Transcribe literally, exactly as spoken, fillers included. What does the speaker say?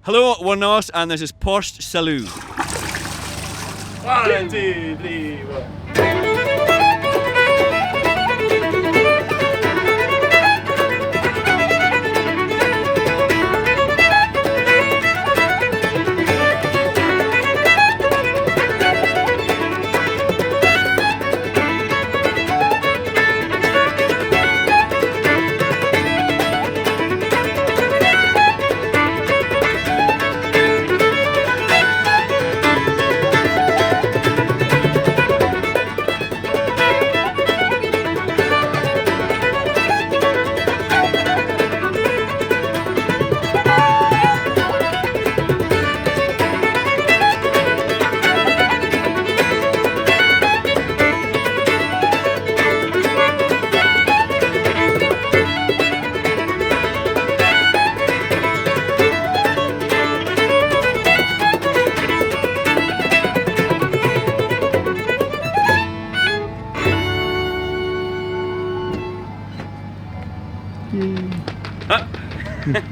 Hello, we're Nos, and this is Port Salut. One, two, three, four. Ah.